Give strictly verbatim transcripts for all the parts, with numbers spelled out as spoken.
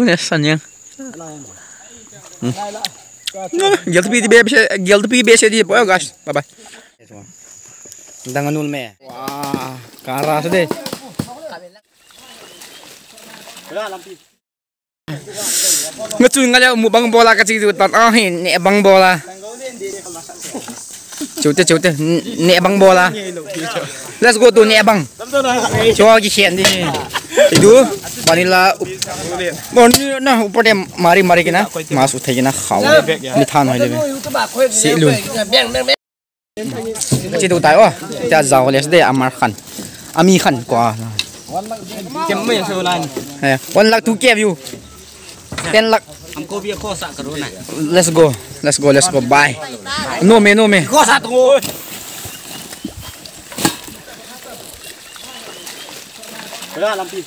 Ne, sanyang. Hmm. Gel tepi di be, gel tepi be se di, boy, guys. Bye bye. Dang anul me. Wah, kara se de. Nga chu nga le mukbang bol a ka chi tu tan a hi ne bang bol a. Chute chute ne bang bol a. Let's go to ne bang. Cho ki khen di. Idu vanilla. Vanilla na upar de mari mari kina. Mas uthai kina khao. Ni than hoi le. Si lu. Chi tu tai o. Tia jao le de Amar Khan. Ami Khan ko. Kem me so lan. Eh, one lakh two K view. Ten lakh. हमको भी एक और सा करो ना। Let's go. Let's go. Let's go. Bye. No me, no me. एक और सा तो। Bra lampi.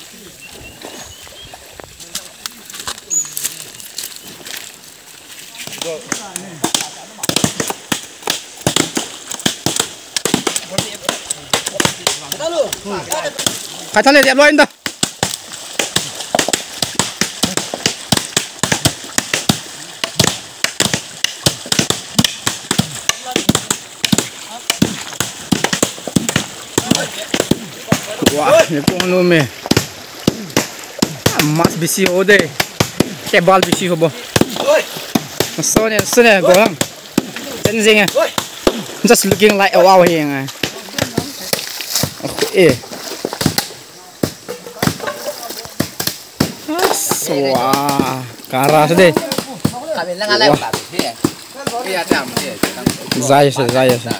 Khathale dia loin da. Wah, ni kong lo me. Mas bisi ho de. Table bisi ho bo. So ne, so ne, go lang. Chen jing eh. Just looking like a wow here. Okay. Wah, kara se de. Jai se, jai se.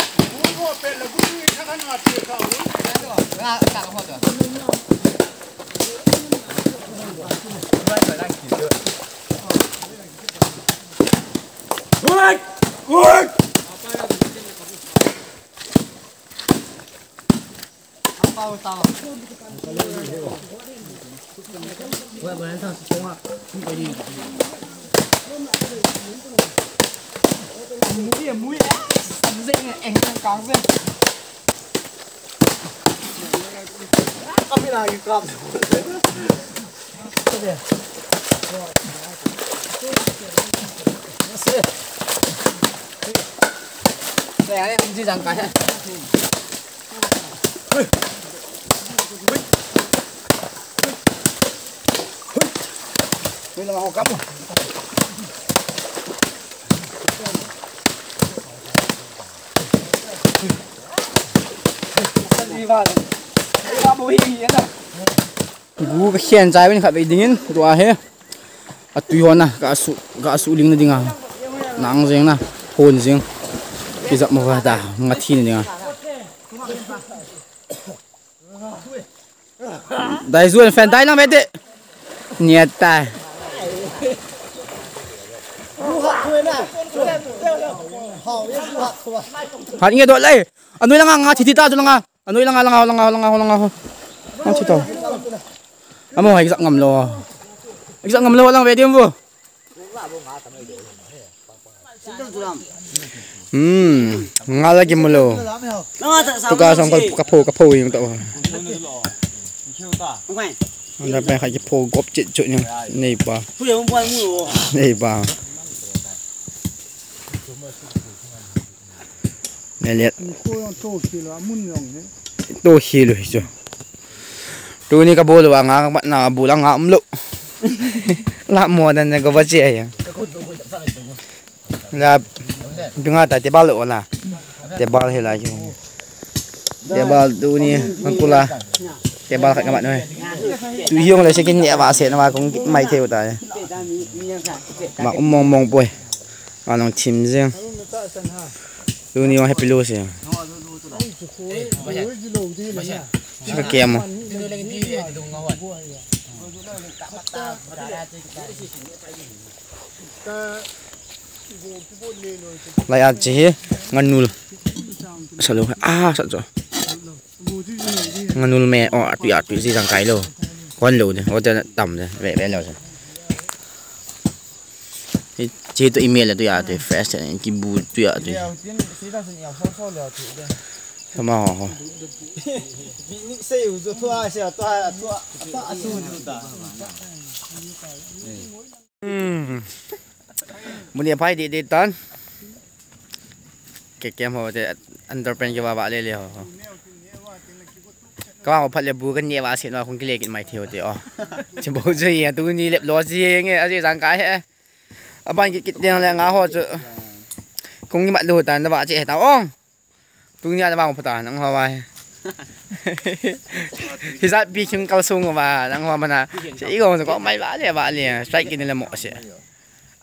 Gu ka khen chai uvin khatvei dingin, tua hi. Atui hon a, ka su, ka su ling na dinga. Nang jeng na, hon jeng. Kijap mo va ta, nga thi na dinga. Dai zuan fan dai lang ve de. Nia tai. Hat nge do lai. Anui langa nga thi thi ta chu langa. Anui langa, langa, langa, langa, langa. Nga thi ta. Amo hai jap ngam lo. Jap ngam lo lang ve dim vo. Hmm, nga la kimu lo. Tuka song ka, ka pho, ka pho yung to. Anda pa ka ki pho gop chit chut yung nei pa. Nei pa. Nelet. To hilo hicho. Tuni ka bol wa nga mat na bol nga umlo. La mo dan na go ba che ya. La binga ta te bal o la. Te bal he la yo. Te bal tuni ang kula. Te bal ka mat no. Tu hiong le se kin ne wa se na wa kong mai theu ta. Ma um mong mong poi. Anong thim jeng. Tuni wa happy lo se. Sika kemo. Lai a che hi nganul. Salo a sa cho. Nganul me o atui atui si jang kai lo. Kon lo de. O te tam de. Ve ve lo. Che to email to ya to fresh te ki bu to ya to. Sama ho ho. Ni sei u zo to a se to a to a to a su ju ta. Hmm. Muni aphai di di tan. Ke kem ho te underpant ke ba ba le le ho. Ka wa phat le bu kan ne wa se no khung kile kin mai thio te o. Chi bo je ya tu ni lep lo ji nge a je jang ka he. Aban kit kit ding le nga ho chu. Kung ni mat lu tan na ba che he ta ong. Tuni a na ba pha ta nang ho ba he. Hijat bi king kal sung ba nang ho mana. Che i go ko mai ba le ba le. Strike ni le mo se.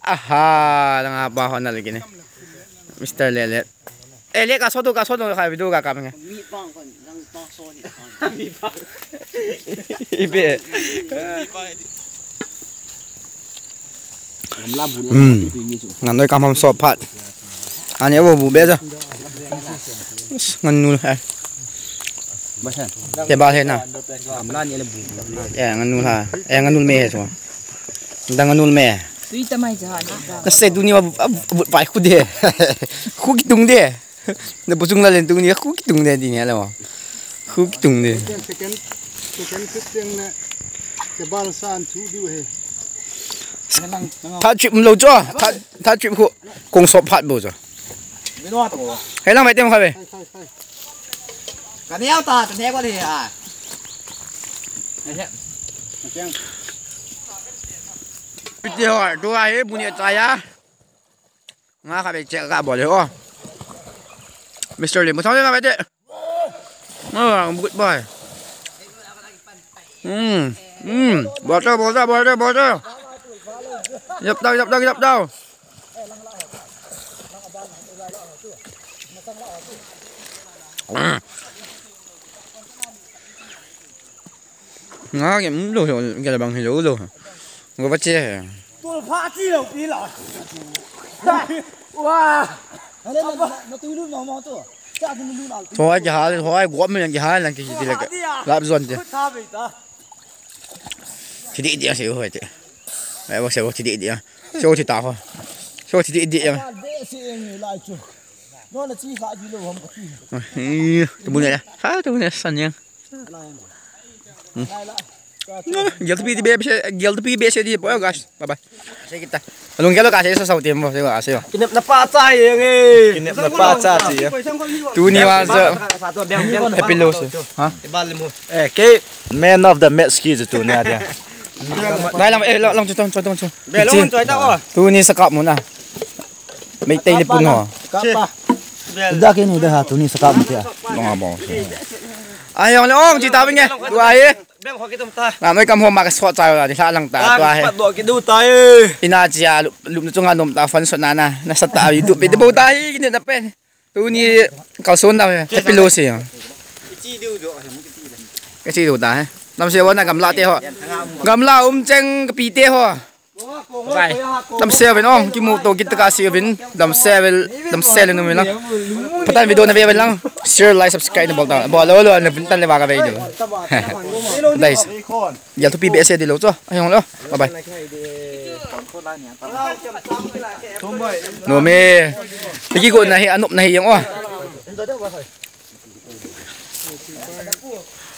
Aha, nang ba ho na le ni. Mister Lele. Eh, le ka so do ka so do ka video ka ka nge. Mi pang kon nang pang so ni. Mi pang. Ibe. Hmm. Ngan noi kam ham sop phat. Ani abo bu be ja. Ngan nul hai. Te ba he na. Eh, ngan nul ha. Eh, ngan nul me he so. Dang ngan nul me. Tui ta mai ja na. Ka se du ni ba bu pai khu de. Khu ki tung de. Na bu chung la len tung ni khu ki tung de di ni la. Khu ki tung de. Second, second, second fit teng na. Te bal san thu diu he. Tha trip lo cho. Tha, tha trip khu. Kong sop phat bo cho. He lang mai tem kha be. Khai, khai, khai. Ka neo ta, ta ne ko le a. Piti ho, tu a he bu ni cha ya. Nga kha be che ka bol le o. Mister Lim, mo thang nga be te. Ah, good boy. Hmm, hmm. Bol tao, bol tao, bol tao, bol tao. Yap tao, yap tao, yap tao. Hmm. Nga ke, mm, lo, lo, ke la bang hi lo, lo. Ngo ba che he. Tu pha chi lo pi lo. Wa. Ale na, na tu lu mo mo tu. Cha tu lu na. Thoi ke hal, thoi guam men ke hal lang ke ti le ke. Lap zon te. Tha be ta. Ti di di se ho te. Ai, wa se ho ti di di. Se ho ti ta ho. Se ho ti di di. Ba de se nge lai chu. No na chi kha di lo ham ka ti. Eh, tu bu ne. Ha, tu bu ne san yang. Gel tepi di be, gel tepi be se di, boy, guys. Bye bye. Alung gel ka se sa sa ti mo, se ka se. Kinep na pa cha ye nge. Kinep na pa cha ti ye. Tuni wa sa. Happy lo se. Ha? Eh, ke man of the match ki tu ni a dia. Dai lang, eh, lang, lang, chutong, chutong, chutong. Be long choi ta o. Tuni sa kap mo na. Meitei le pun ho. Kapa. Da ke ni da ha tuni sa kap mo tia. Bong a bong. Ai, ong le ong, chi ta bing e. Tu ai. Beng ho ki tum ta. Na noi kam ho ma ka sot cha la, di hla lang ta, tu ai. Pat do ki du ta e. Ina chia, lup, lup na chunga nom ta, fan sot na na. Na sa ta, YouTube pe de bo ta hi, ni na pen. Tuni kalson na, happy lo se. Ka chi do ta he. Nam se wa na gamla te ho. Gamla um cheng ka pi te ho. Bye. Damsel uvin ong, kimu to kit ka se uvin. Damsel, damsel uvin lang. Patan video na ve uvin lang. Share, like, subscribe na bol ta. Bol lo lo, na vin tan le ba ka ve do. Guys. Gel thupi be se di lo cho. Ai ong lo. Bye bye. No me. Tiki ko na hi, anop na hi yang o.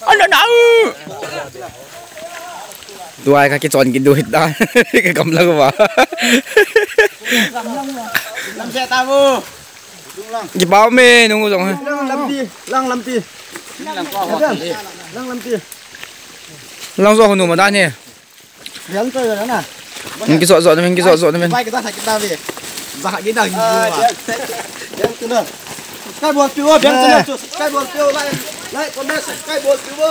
Ano na? Tuai ka kichon kidu hita. Ka gamla ko ba? Lam se ta bu. Kibau me nung jong. Lang lampi, lang lampi. Lang lampi. Lang jong nu ma dan he. Biang tu na. Min kiso so, min kiso so, min. Bai kita sakit tapi. Bah kita gitu. Biang tu na. Subscribe bol piu, biang tu na. Subscribe bol piu, like, like, comment, subscribe bol piu.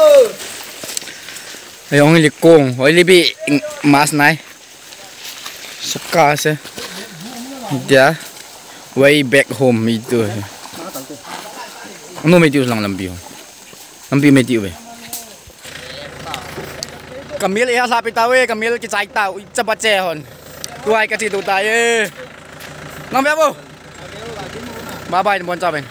Ayong likong, oi libi mas nai. Saka se. Dia. Way back home itu. Ano me tiu lang lampi ho. Lampi me tiu be. Kamil e, hla pi tau e, kamil kichai tau, i chapa che hon. Tuai ka chi tu ta e. Nang be bo. Bye bye, bon cha ben.